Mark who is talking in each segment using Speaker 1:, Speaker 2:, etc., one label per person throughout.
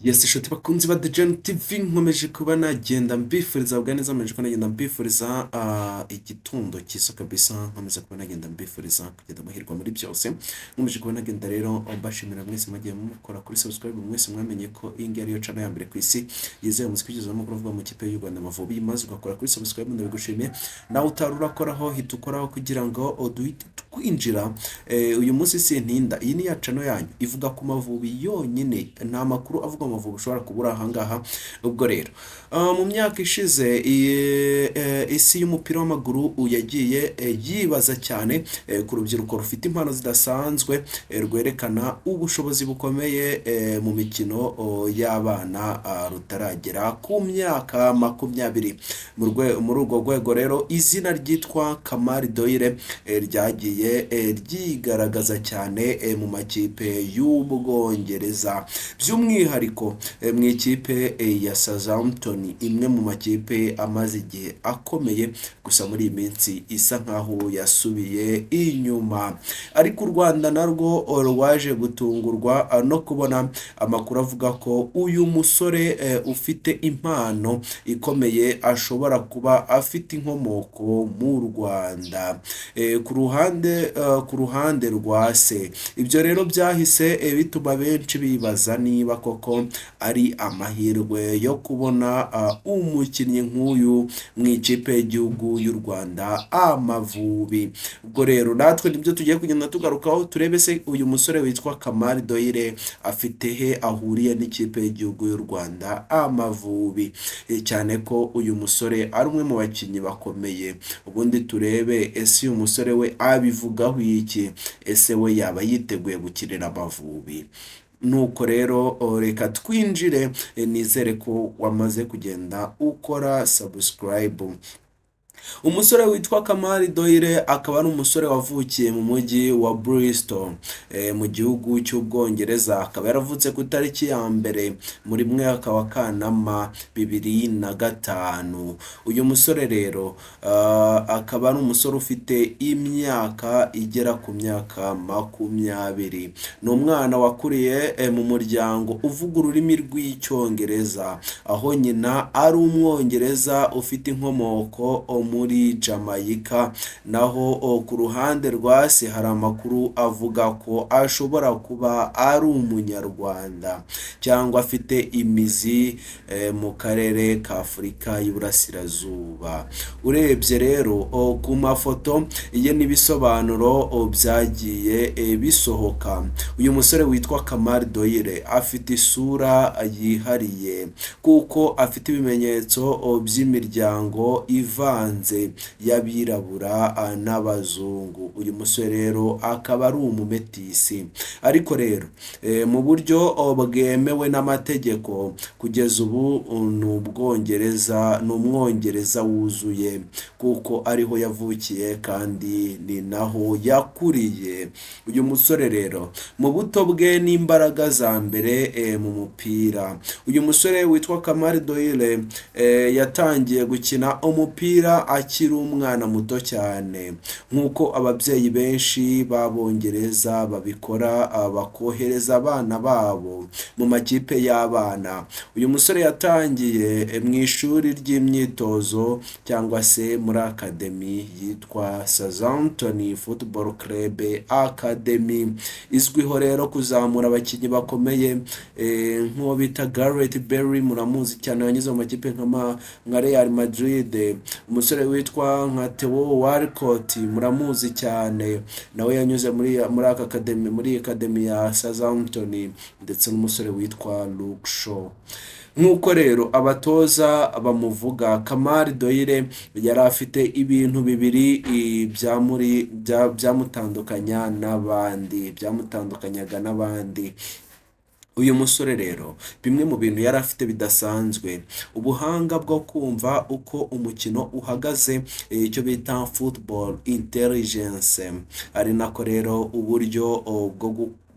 Speaker 1: Yes, inshuti bakunzi ba The Gen TV, nkomeje kuba nagenda mbifuriza bwa neza, nkomeje kuba nagenda mbifuriza igitondo cyiza kabisa, nkomeza kuba nagenda mbifuriza kugenda muhirwa muri byose. Nkomeje kuba nagenda rero mbashimira mwese mwagiye mukora kuri subscribe, mwese mwamenye ko iyi ngiyi ariyo channel ya mbere ku isi yizewe umuziki ugezweho, amakuru avuga mu kipe y'u Rwanda Amavubi, maze ugakora kuri subscribe, ndabigushimiye. Nawe utari urakoraho, hita ukoraho kugira ngo duhite twinjira. Uyu munsi sintinda, iyi ni ya channel yanyu ivuga ku Mavubi yonyine, nta makuru avuga mu Mavubi ushobora kubura ahangaha. Ubwo rero mu myaka ishize isi y'umupira w'amaguru yagiye yibaza cyane ku rubyiruko rufite impano zidasanzwe, rwerekana ubushobozi bukomeye mu mikino y'abana rutaragera ku myaka 20. Muri urwo rwego rero, izina ryitwa Kamari Doyle ryagiye ryigaragaza cyane mu makipe y'Ubwongereza, by'umwihariko mu ikipe ya Southampton, imwe mu makipe amaze igihe akomeye, gusa muri iyi minsi isa nkaho yasubiye inyuma. Ariko u Rwanda narwo rwaje gutungurwa no kubona amakuru avuga ko uyu musore ufite impano ikomeye ashobora kuba afite inkomoko mu Rwanda ku ruhande rwa se. Ibyo rero byahise bituma benshi bibaza niba koko ari amahirwe yo kubona umukinnyi nk'uyu mu ikipe y'igihugu y'u Rwanda Amavubi. Ubwo rero natwe nibyo tugiye kugenda tugarukaho, turebe se uyu musore witwa Kamari Doyle afite he ahuriye n'ikipe y'igihugu y'u Rwanda Amavubi, cyane ko uyu musore ari umwe mu bakinnyi bakomeye. Ubundi turebe ese uyu musore we abivugaho iki? Ese we yaba yiteguye gukinira Amavubi? Nuko rero reka twinjire, nizere ko wamaze kugenda ukora subscribe. Umusore witwa Kamari Doyle akaba ari umusore wavukiye mu mujyi wa Bristol mu gihugu cy'Ubwongereza, akaba yaravutse ku itariki ya 1 muri mwaka wa Kanama 2005. Uyu musore rero akaba ari umusore ufite imyaka igera ku myaka 20. Ni umwana wakuriye mu muryango uvuga ururimi rw'Icyongereza, aho nyina ari Umwongereza ufite inkomoko muri Jamaica, naho ku ruhande rwa se hari amakuru avuga ko ashobora kuba ari Umunyarwanda cyangwa afite imizi mu karere ka Afurika y'Iburasirazuba. Urebye rero ku mafoto ye n'ibisobanuro byagiye bisohoka, uyu musore witwa Kamari Doyle afite isura yihariye kuko afite ibimenyetso by'imiryango ivanze y'abirabura n'abazungu. Uyu musore rero akaba ari umumetisi, ariko rero mu buryo bwemewe n'amategeko kugeza ubu ni Ubwongereza, ni Umwongereza wuzuye kuko ariho yavukiye kandi ni naho yakuriye. Uyu musore rero mu buto bwe n'imbaraga za mbere mu mupira, uyu musore witwa Kamari Doyle yatangiye gukina umupira akiri umwana muto cyane, nk'uko ababyeyi benshi b'Abongereza babikora, bakohereza abana babo mu makipe y'abana. Uyu musore yatangiye mu ishuri ry'imyitozo cyangwa se muri academy yitwa Southampton Football Club Academy, izwiho rero kuzamura abakinnyi bakomeye nk'uwo bita Gareth Bale, muramuzi cyane, yanyuze mu makipe nka Real Madrid. Umusore witwa nka Theo Walcott muramuzi cyane, nawe yanyuze muri aka academy, muri academy ya Southampton, ndetse n'umusore witwa Luke Shaw. Nk'uko rero abatoza bamuvuga, Kamari Doyle yari afite ibintu bibiri byamutandukanya n'abandi, byamutandukanyaga n'abandi. Uyu musore rero bimwe mu bintu yari afite bidasanzwe: ubuhanga bwo kumva uko umukino uhagaze, icyo bita football intelligence, ari nako rero uburyo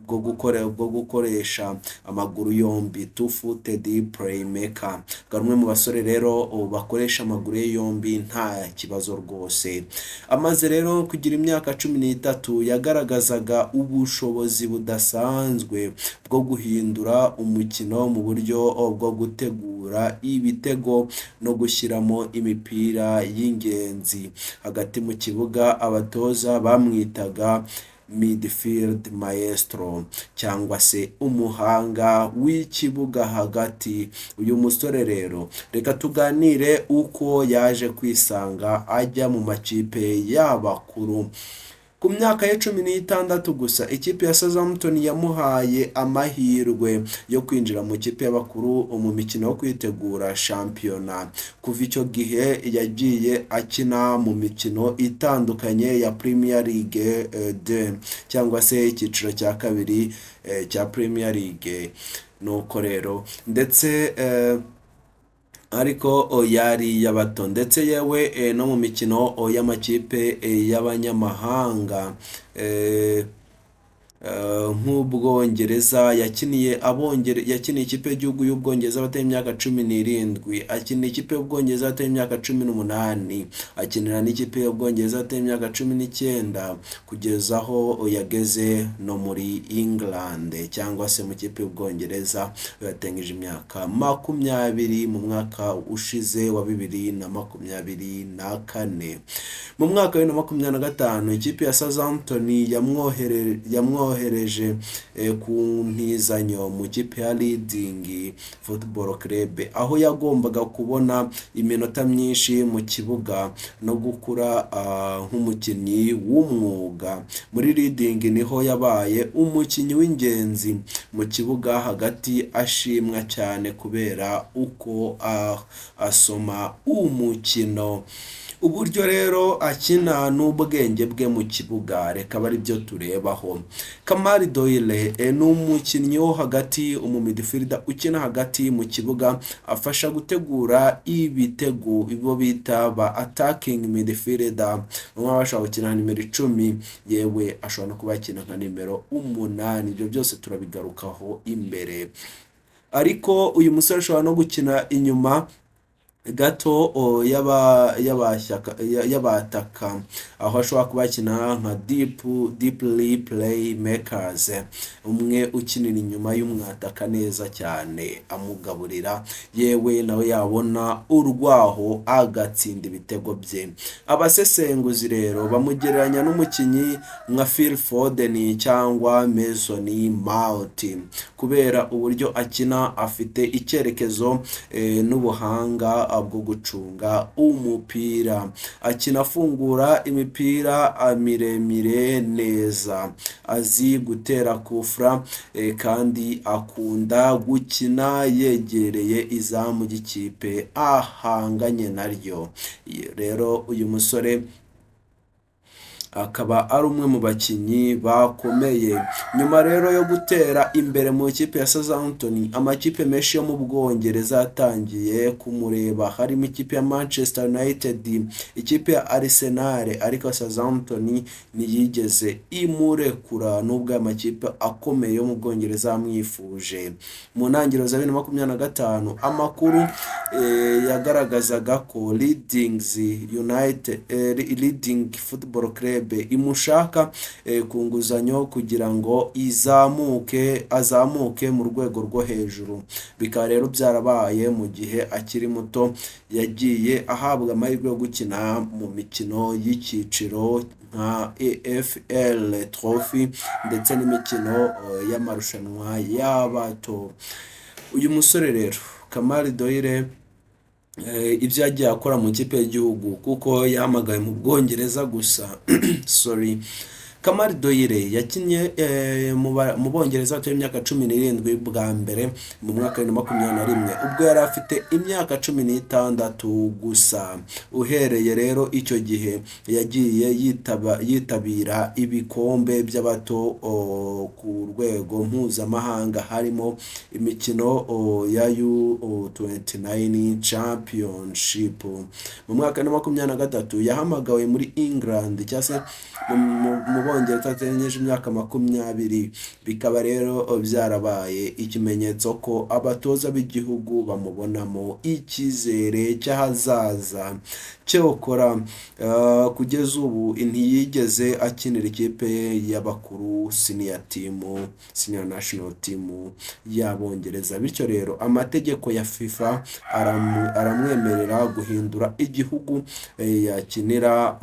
Speaker 1: bwo bwo gukoresha amaguru yombi, two footed playmaker. Akaba umwe mu basore rero bakoresha amaguru ye yombi nta kibazo rwose. Amaze rero kugira imyaka 13, yagaragazaga ubushobozi budasanzwe bwo guhindura umukino mu buryo bwo gutegura ibitego no gushyiramo imipira y'ingenzi hagati mu kibuga. Abatoza bamwitaga midfield maestro cyangwa se umuhanga w'ikibuga hagati. Uyu musore rero, reka tuganire uko yaje kwisanga ajya mu makipe y'abakuru. Ku myaka ye 16 gusa, ikipe ya Southampton yamuhaye amahirwe yo kwinjira mu kipe y'abakuru mu mikino yo kwitegura shampiyona. Kuva icyo gihe yagiye akina mu mikino itandukanye ya Premier League 2 cyangwa se icyiciro cya kabiri cya Premier League. Nuko rero ndetse ariko yari iy'abato, ndetse yewe no mu mikino y'amakipe y'abanyamahanga nk'Ubwongereza. Yakiniye ikipe y'igihugu y'Ubwongereza batari imyaka 17, akinira ikipe y'Ubwongereza batari imyaka 18, akinira n'ikipe y'Ubwongereza batari imyaka 19, kugeza aho yageze no muri England cyangwa se mu kipe y'Ubwongereza yatengeje imyaka 20 mu mwaka ushize wa 2024. Mu mwaka wa 2025, ikipe ya Southampton yamwohereje ku ntizanyo mu kipe ya Reading Football Club, aho yagombaga kubona iminota myinshi mu kibuga no gukura nk'umukinnyi w'umwuga. Muri Reading niho yabaye umukinnyi w'ingenzi mu kibuga hagati, ashimwa cyane kubera uko asoma umukino, uburyo rero akina n'ubwenge bwe mu kibuga. Reka abe aribyo turebaho. Kamari Doyle ni umukinnyi wo hagati, umu midfielder ukina hagati mu kibuga, afasha gutegura ibitego, ibyo bita ba attacking midfielder. Bamwe bashobora gukina nimero 10, yewe ashobora no kuba yakina nka nimero 8. Ibyo byose turabigarukaho imbere. Ariko uyu musore ashobora no gukina inyuma gato y'abataka, aho ashobora kuba yakina nka deep play makers, umwe ukinira inyuma y'umwataka neza cyane, amugaburira, yewe nawe yabona urwaho agatsinda ibitego bye. Abasesenguzi rero bamugereranya n'umukinnyi nka Phil Foden cyangwa Mason Mount kubera uburyo akina afite icyerekezo n'ubuhanga bwo gucunga umupira. Akina afungura imipira miremire neza, azi gutera kufra, kandi akunda gukina yegereye izamu ry'ikipe ahanganye naryo. Rero uyu musore akaba ari umwe mu bakinnyi bakomeye. Nyuma rero yo gutera imbere mu ikipe ya Southampton, amakipe menshi yo mu Bwongereza yatangiye kumureba, harimo ikipe ya Manchester United, ikipe ya Arsenal, ariko Southampton ntiyigeze imurekura nubwo aya makipe akomeye yo mu Bwongereza yamwifuje. Mu ntangiriro za 2025, amakuru yagaragazaga ko Reading Football Club imushaka ku nguzanyo kugira ngo izamuke azamuke mu rwego rwo hejuru. Bikaba rero byarabaye mu gihe akiri muto. Yagiye ahabwa amahirwe yo gukina mu mikino y'icyiciro nka EFL Trophy ndetse n'imikino y'amarushanwa y'abato. Uyu musore rero Kamari Doyle, ibyo yagiye akora mu ikipe y'igihugu, kuko yahamagaye mu Bwongereza gusa, sorry. Kamari Doyle yakinnye mu Bongereza bafite imyaka 17 bwa mbere mu mwaka wa 2021, ubwo yari afite imyaka 16 gusa. Uhereye rero icyo gihe yagiye yitabira ibikombe by'abato ku rwego mpuzamahanga, harimo imikino ya U29 Championship. Mu mwaka wa 2023 yahamagawe muri England cyangwa se mu Abongereza atarengeje imyaka 20, bikaba rero byarabaye ikimenyetso ko abatoza b'igihugu bamubonamo icyizere cy'ahazaza. Cyokora kugeza ubu ntiyigeze akinira ikipe y'abakuru, senior team, senior national team y'Abongereza. Bityo rero amategeko ya FIFA aramwemerera guhindura igihugu yakinira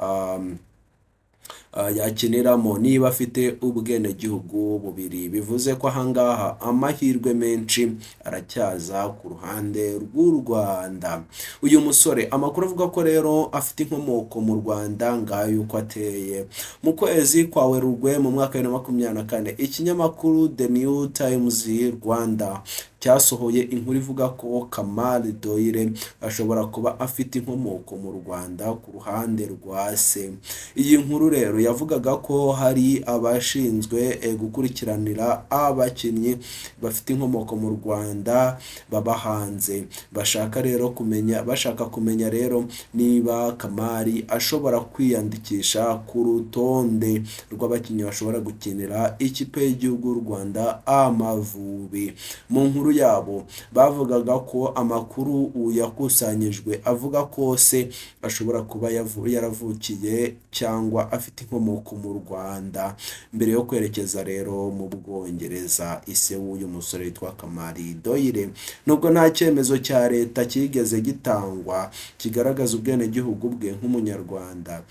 Speaker 1: yakiniramo niba afite ubwenegihugu bubiri. Bivuze ko ahangaha amahirwe menshi aracyaza ku ruhande rw'u Rwanda. Uyu musore amakuru avuga ko rero afite inkomoko mu Rwanda, ngayo uko ateye. Mu kwezi kwa Werurwe mu mwaka wa 2024, ikinyamakuru The New Times Rwanda cyasohoye inkuru ivuga ko Kamali Doyle ashobora kuba afite inkomoko mu Rwanda ku ruhande rwa se. Iyi nkuru rero yavugaga ko hari abashinzwe gukurikiranira abakinnyi bafite inkomoko mu Rwanda baba hanze, bashaka rero kumenya, bashaka kumenya rero niba Kamali ashobora kwiyandikisha ku rutonde rw'abakinnyi bashobora gukinira ikipe y'igihugu y'u Rwanda, Amavubi. Mu nkuru yabo bavugaga ko amakuru yakusanyijwe avuga ko se ashobora kuba yaravukiye cyangwa afite inkomoko mu Rwanda mbere yo kwerekeza rero mu Bwongereza, ise w'uyu musore witwa Kamali Doyle. Nubwo nta cyemezo cya leta cyigeze gitangwa kigaragaza ubwenegihugu bwe nk'Umunyarwanda,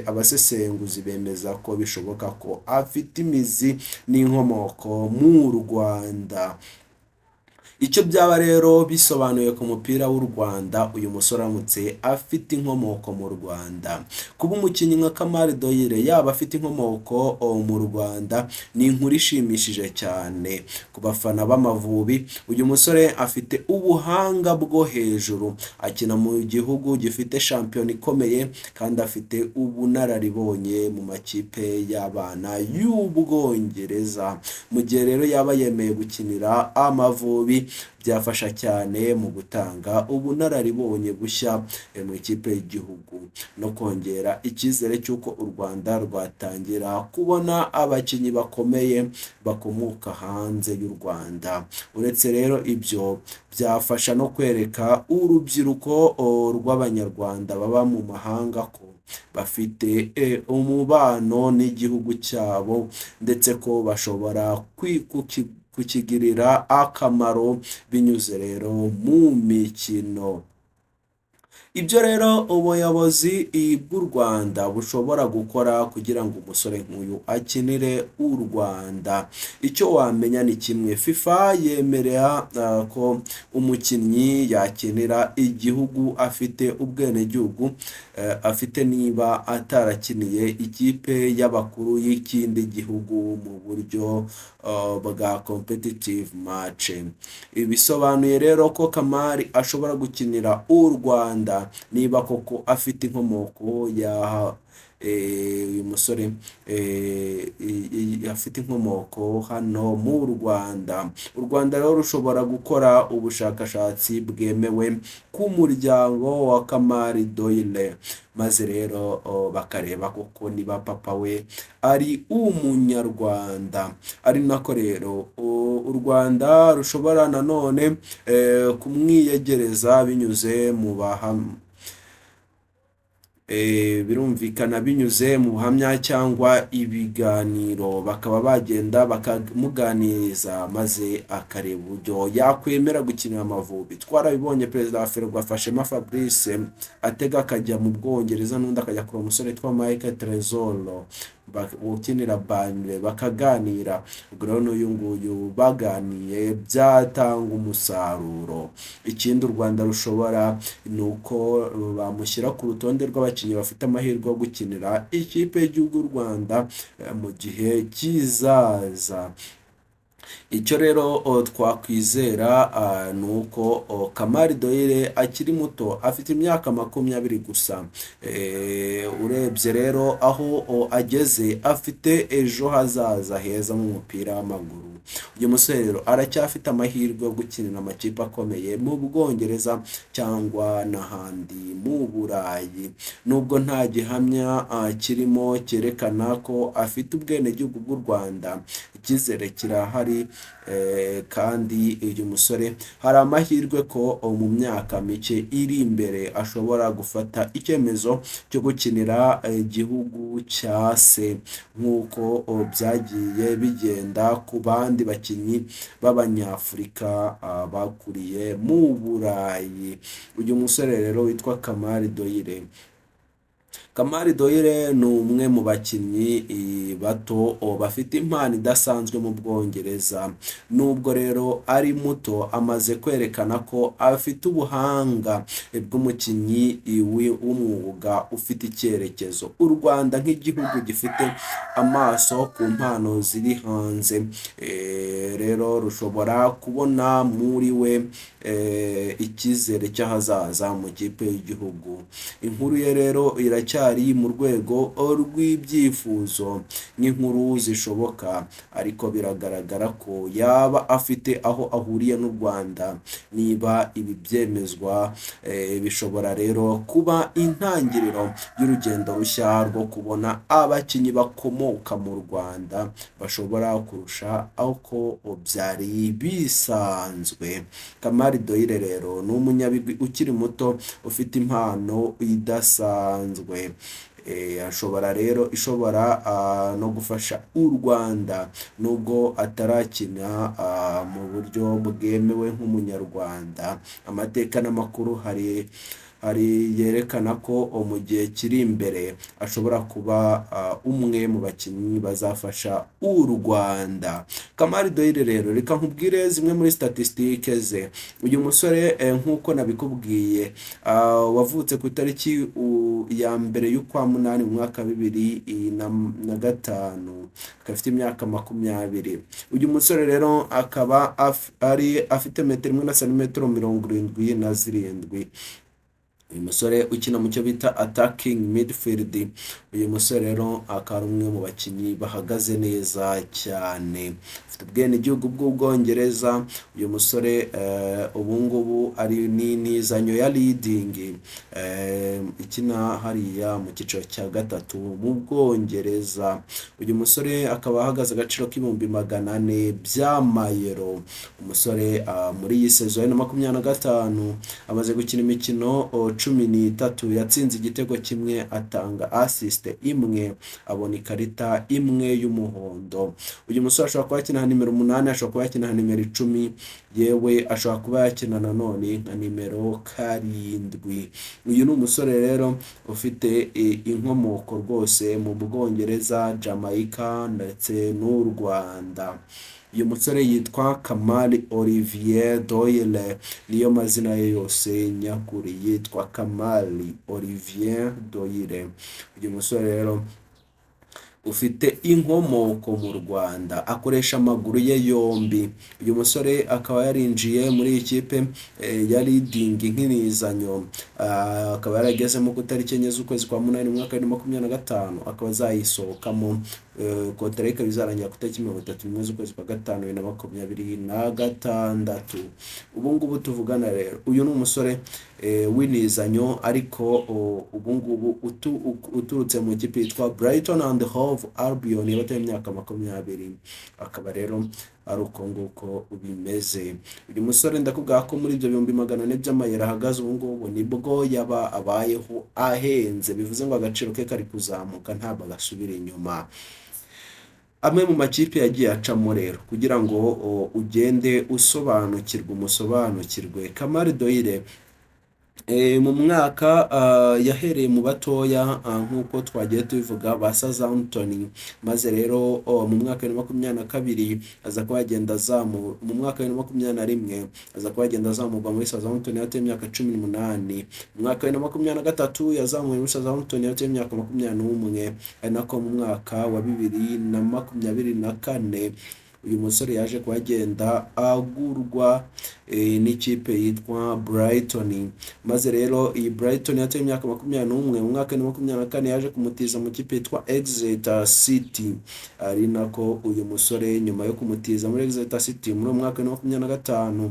Speaker 1: abasesenguzi bemeza ko bishoboka ko afite imizi n'inkomoko mu Rwanda. Icyo byaba rero bisobanuye ku mupira w'u Rwanda uyu musore aramutse afite inkomoko mu Rwanda: kuba umukinnyi nka Kamali Doyle yaba afite inkomoko mu Rwanda ni inkuru ishimishije cyane ku bafana b'Amavubi. Uyu musore afite ubuhanga bwo hejuru, akina mu gihugu gifite shampiyona ikomeye, kandi afite ubunararibonye mu makipe y'abana y'Ubwongereza. Mu gihe rero yaba yemeye gukinira Amavubi, byafasha cyane mu gutanga ubunararibonye bushya mu ikipe y'igihugu no kongera icyizere cy'uko u Rwanda rwatangira kubona abakinnyi bakomeye bakomoka hanze y'u Rwanda. Uretse rero ibyo, byafasha no kwereka urubyiruko rw'Abanyarwanda baba mu mahanga ko bafite umubano n'igihugu cyabo, ndetse ko bashobora kukigirira akamaro binyuze rero mu mikino. Ibyo rero ubuyobozi bw'u Rwanda bushobora gukora kugira ngo umusore nk'uyu akinire u Rwanda, icyo wamenya ni kimwe: FIFA yemerera ko umukinnyi yakinira igihugu afite ubwenegihugu afite niba atarakiniye ikipe y'abakuru y'ikindi gihugu mu buryo bwa competitive match. Bisobanuye rero ko Kamali ashobora gukinira u Rwanda niba koko afite inkomoko ya uyu musore afite inkomoko hano mu Rwanda. U Rwanda rero rushobora gukora ubushakashatsi bwemewe ku muryango wa Kamali Doyle, maze rero bakareba koko niba papa we ari Umunyarwanda. Ari nako rero u Rwanda rushobora nanone kumwiyegereza binyuze mu baham birumvikana binyuze mu buhamya cyangwa ibiganiro, bakaba bagenda bakamuganiriza maze akareba uburyo yakwemera gukinira Amavubi. Twarabibonye, perezida wa Ferwafa Shema Fabrice atega akajya mu Bwongereza, n'undi akajya kureba umusore witwa Mike Tresor ukinira Burnley, bakaganira. Ubwo rero n'uyu nguyu baganiye byatanga umusaruro. Ikindi u Rwanda rushobora ni uko bamushyira ku rutonde rw'abakinnyi bafite amahirwe yo gukinira ikipe y'igihugu y'u Rwanda mu gihe kizaza. Icyo rero twakwizera ni uko Kamali Doyle akiri muto, afite imyaka 20 gusa. Urebye rero aho ageze, afite ejo hazaza heza mu mupira w'amaguru. Uyu musore rero aracyafite amahirwe yo gukinira amakipe akomeye mu Bwongereza cyangwa n'ahandi mu Burayi, nubwo nta gihamya kirimo cyerekana ko afite ubwenegihugu bw'u Rwanda. Icyizere kirahari, kandi uyu musore hari amahirwe ko mu myaka mike iri imbere ashobora gufata icyemezo cyo gukinira igihugu cya se, nk'uko byagiye bigenda ku bandi bakinnyi b'Abanyafurika bakuriye mu Burayi. Uyu musore rero witwa Kamari Doyle. Kamari Doyle ni umwe mu bakinnyi bato bafite impano idasanzwe mu Bwongereza. Nubwo rero ari muto, amaze kwerekana ko afite ubuhanga bw'umukinnyi w'umwuga ufite icyerekezo. U Rwanda nk'igihugu gifite amaso ku mpano ziri hanze, rero rushobora kubona muri we icyizere cy'ahazaza mu kipe y'igihugu. Inkuru ye rero iracyari mu rwego rw'ibyifuzo nk'inkuru zishoboka, ariko biragaragara ko yaba afite aho ahuriye n'u Rwanda. Niba ibi byemezwa, bishobora rero kuba intangiriro y'urugendo rushya rwo kubona abakinnyi bakomoka mu Rwanda bashobora kurusha uko byari bisanzwe. Kamari Doyle rero ni umunyabigwi ukiri muto ufite impano idasanzwe, ashobora rero ishobora no gufasha u Rwanda nubwo atarakina mu buryo bwemewe nk'Umunyarwanda. Amateka n'amakuru hari yerekana ko mu gihe kiri imbere ashobora kuba umwe mu bakinnyi bazafasha u Rwanda. Kamari Doyle rero, reka nkubwire zimwe muri statisitike ze. Uyu musore, nk'uko nabikubwiye, wavutse ku itariki ya 1 y'ukwa 8 mu mwaka wa 2005, akaba afite imyaka 20. Uyu musore rero akaba ari afite metero 1 na santimetero 77. Uyu musore ukina mu cyo bita attacking midfield. Uyu musore rero akaba ari umwe mu bakinnyi bahagaze neza cyane, afite ubwenegihugu bw'Ubwongereza. Uyu musore ubu ngubu ari n'intizanyo ya Reading ikina hariya mu cyiciro cya gatatu mu Bwongereza. Uyu musore akaba ahagaze agaciro k'400,000 by'amayero. Umusore muri iyi saison ya 25 amaze gukina imikino 13, yatsinze igitego kimwe, atanga assist imwe, abona ikarita imwe y'umuhondo. Uyu musore ashobora kuba yakina nka nimero 8, ashobora kuba yakina nka nimero 10, yewe ashobora kuba yakina nanone nka nimero 7. Uyu ni umusore rero ufite inkomoko rwose mu Bwongereza, Jamaica ndetse n'u Rwanda. Uyu musore yitwa Kamali Olivier Doyle, niyo mazina ye yose nyakuri, yitwa Kamali Olivier Doyle. Uyu musore rero ufite inkomoko mu Rwanda akoresha amaguru ye yombi. Uyu musore akaba yarinjiye muri iyi kipe ya Reading nk'intizanyo, akaba yaragezemo ku itariki 4 z'ukwezi kwa 8 mu mwaka wa 2025, akaba azayisohokamo, kontara ye ikaba izarangira ku itariki 31 z'ukwezi kwa 5 2026. Ubu ngubu tuvugana rero, uyu ni umusore w'intizanyo, ariko ubu ngubu uturutse mu ikipe yitwa Brighton and Hove Albion y'abatari imyaka 20, akaba rero ari uko nguko bimeze. Uyu musore ndakubwira ko muri ibyo 400,000 by'amayero ahagaze ubu ngubu, nibwo yaba abayeho ahenze, bivuze ngo agaciro ke kari kuzamuka, ntabwo gasubira inyuma. Amwe mu makipe yagiye acamo rero, kugira ngo ugende usobanukirwe, umusobanukirwe Kamari Doyle, mu mwaka yahereye mu batoya, nk'uko twagiye tubivuga, ba Southampton, maze rero mu mwaka wa 2022 aza kuba yagenda azamura, mu mwaka wa 2021 aza kuba yagenda azamurwa muri Southampton yateye imyaka 18. Mu mwaka wa 2023 yazamuwe muri Southampton yateye imyaka 21, ari nako mu mwaka wa 2024 uyu musore yaje kuba agenda agurwa. n'ikipe yitwa Brighton. Maze rero iyi Brighton yateye imyaka 21, mu mwaka wa 24 yaje kumutiza mu kipe yitwa Exeter City. Ari nako uyu musore nyuma yo kumutiza muri Exeter City muri uwo mwaka wa 25,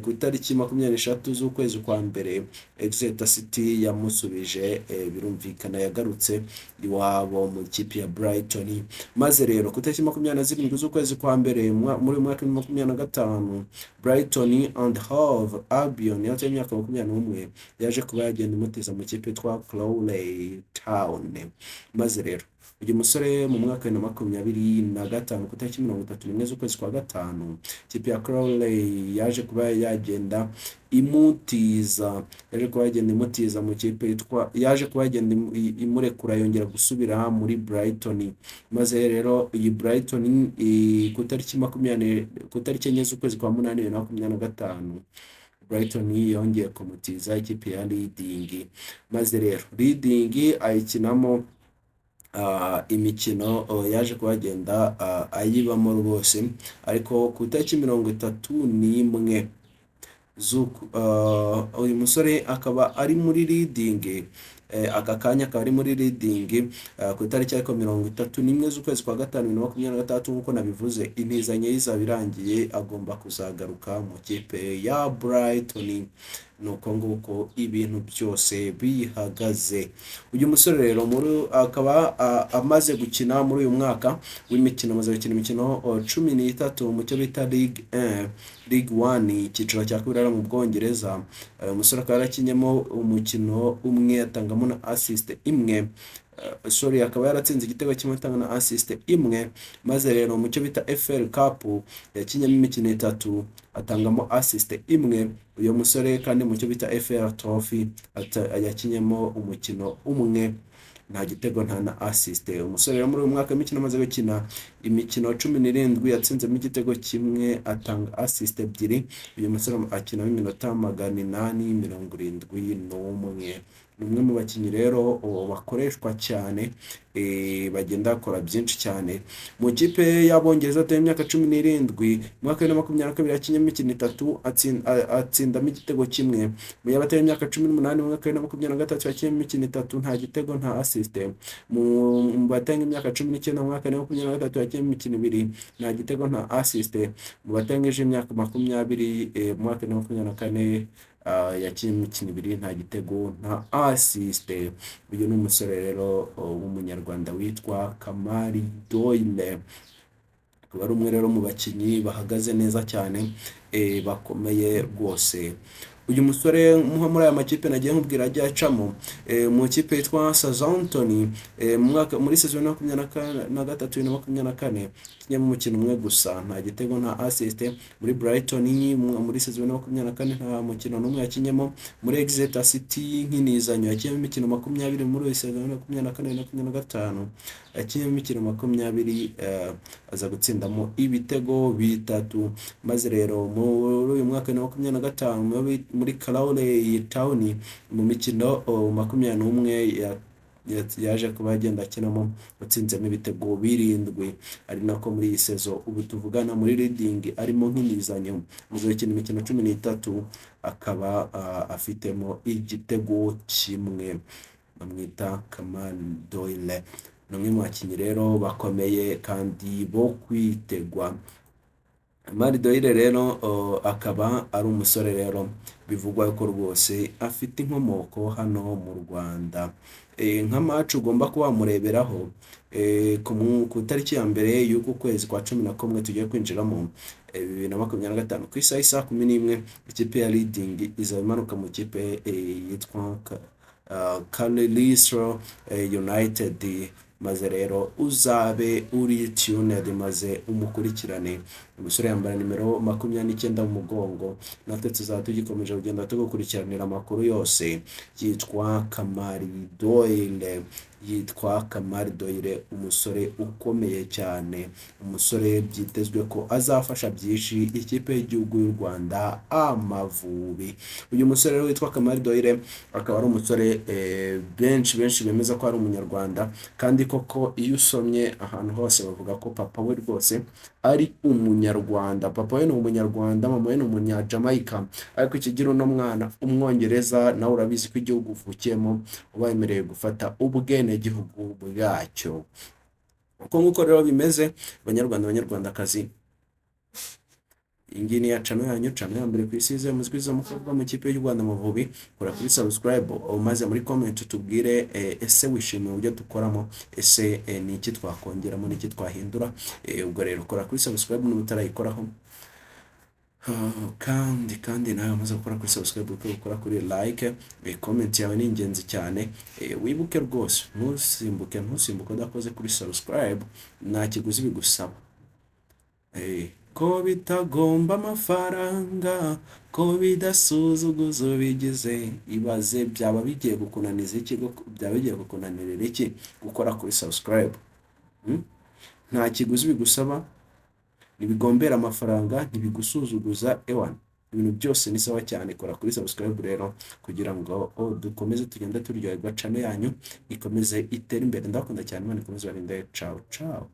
Speaker 1: ku itariki 23 z'ukwezi kwa mbere, Exeter City yamusubije, birumvikana yagarutse iwabo mu ikipe ya Brighton. Maze rero ku itariki 27 z'ukwezi kwa mbere muri uyu mwaka wa 25, Brighton and Hove Albion yateye imyaka 21 yaje kuba yagenda imutiza mu ikipe yitwa Crawley Town. Maze rero uyu musore mu mwaka wa 2025, ku itariki 31 z'ukwezi kwa gatanu, ikipe ya Crawley yaje kuba yagenda imutiza, yaje kuba yagenda imutiza mu kipe yitwa, yaje kuba yagenda imurekura yongera gusubira muri Brighton. Maze rero iyi Brighton ku itariki 20, ku itariki 4 z'ukwezi kwa munani 2025, Brighton yongeye kumutiza ikipe ya Reading. Maze rero Reading ayikinamo imikino, yaje kuba agenda ayibamo rwose. Ariko ku itariki 31, uyu musore akaba ari muri Reading, aka kanya akaba ari muri Reading. Ku itariki ariko 31 z'ukwezi kwa gatanu 2026, nk'uko nabivuze, intizanyo ye izaba irangiye, agomba kuzagaruka mu kipe ya Brighton. Ni uko nguko ibintu byose bihagaze. Uyu musore rero muri akaba amaze gukina muri uyu mwaka w'imikino, amaze gukina imikino 13 mu cyo bita League 1, League 1, icyiciro cya kabiri hano mu Bwongereza. Uyu musore akaba yarakinyemo umukino umwe, atangamo na assist imwe. Sorry, akaba yaratsinze igitego kimwe, atanga na assist imwe. Maze rero mu cyo bita FA Cup yakinyemo imikino itatu, atangamo assist imwe. Uyu musore kandi mu cyo bita FA Trophy yakinyemo umukino umwe, nta gitego, nta na assist. Umusore rero muri uyu mwaka w'imikino amaze gukina imikino 17, yatsinzemo igitego kimwe, atanga assist ebyiri. Uyu musore akinamo iminota 871. Ni umwe mu bakinnyi rero bakoreshwa cyane, bagenda bakora byinshi cyane mu ikipe y'Abongereza ateye imyaka 17. Mu mwaka wa 2022 yakinnye imikino itatu, atsindamo igitego kimwe. Mu y'abateye imyaka 18, mu mwaka wa 2023 yakinnye imikino itatu, nta gitego, nta assist. Mu batenga imyaka 19, mu mwaka wa 2023 yakinnye imikino ibiri, nta gitego, nta assist. Mu batengeje imyaka 20, mu mwaka wa 2024 yakinnye imikino ibiri, nta gitego, nta assist. Uyu ni umusore rero w'Umunyarwanda witwa Kamari Doyle, akaba ari umwe rero mu bakinnyi bahagaze neza cyane, bakomeye rwose. Uyu musore nko muri aya makipe nagiye nkubwira ajya acamo, mu kipe yitwa Southampton, mu mwaka muri saison ya 2023 na 2024 yakinnye umukino umwe gusa, nta gitego, nta assist. Muri Brighton muri saison ya 2024 nta mukino n'umwe yakinyemo. Muri Exeter City nk'inizanyo yakinyemo imikino 20. Muri saison ya 2024 na 2025 yakinyemo imikino 20, aza gutsindamo ibitego bitatu. Maze rero muri uyu mwaka wa 2025 muri Crawley Town, mu mikino 21 yaje kuba agenda akinamo, watsinzemo ibitego birindwi. Ari nako muri iyi saison ubu tuvugana muri Reading arimo nk'inizanyo, amaze gukina imikino 13, akaba afitemo igitego kimwe. Bamwita Kamari Doyle, ni umwe mu bakinnyi rero bakomeye kandi bo kwitegwa. Kamari Doyle rero akaba ari umusore rero bivugwa ko rwose afite inkomoko hano mu Rwanda. Nka match ugomba kuba wamureberaho, ku itariki ya mbere y'uku kwezi kwa 11 tugiye kwinjiramo, 2025, ku isaha y'isaa 11, ikipe ya Reading izaba imanuka mu kipe yitwa Carlisle United. Maze rero uzabe uri tuned, maze umukurikirane. Umusore yambara nimero 29 mu mugongo. Natwe tuzaba tugikomeje kugenda tugukurikiranira amakuru yose. Yitwa Kamari Doyle, yitwa Kamari Doyle, umusore ukomeye cyane, umusore byitezwe ko azafasha byinshi ikipe y'igihugu y'u Rwanda, Amavubi. Uyu musore rero witwa Kamari Doyle akaba ari umusore benshi benshi bemeza ko ari Umunyarwanda, kandi koko iyo usomye ahantu hose bavuga ko papa we rwose ari Umunyarwanda. Papa we ni Umunyarwanda, mama we ni Umunyajamaica, ariko ikigira uno mwana Umwongereza. Nawe urabizi ko igihugu uvukiyemo uba wemerewe gufata ubwenegihugu bwacyo. Uko nguko rero bimeze, Banyarwanda, Banyarwandakazi. Iyi ngiyi ni ya channel yanyu, channel ya mbere ku isi yizewe muzwi mukobwa mu ikipe y'u Rwanda Amavubi. Kora kuri subscribe, maze muri comment tubwire ese wishimiye uburyo dukoramo? Ese ni iki twakongeramo? Ni iki twahindura? Ubwo rero kora kuri subscribe niba utarayikoraho. Kandi nawe umaze gukora kuri subscribe, uko gukora kuri like, comment yawe ni ingenzi cyane. Wibuke rwose, ntusimbuke udakoze kuri subscribe. Nta kiguzi bigusaba. Ko bitagomba amafaranga, ko bidasuzuguza ubigize. Ibaze, byaba bigiye kukunaniza iki? Byaba bigiye kukunanirira iki gukora kuri subscribe? Nta kiguzi bigusaba, ntibigombera amafaranga, ntibigusuzuguza. Ewana, ibintu byose ni sawa cyane. Kora kuri subscribe rero kugira ngo, oh, dukomeze tugende turyoherwa, channel yanyu ikomeze itere imbere. Ndakunda cyane, Imana ikomeze ibarinde. Ciao ciao.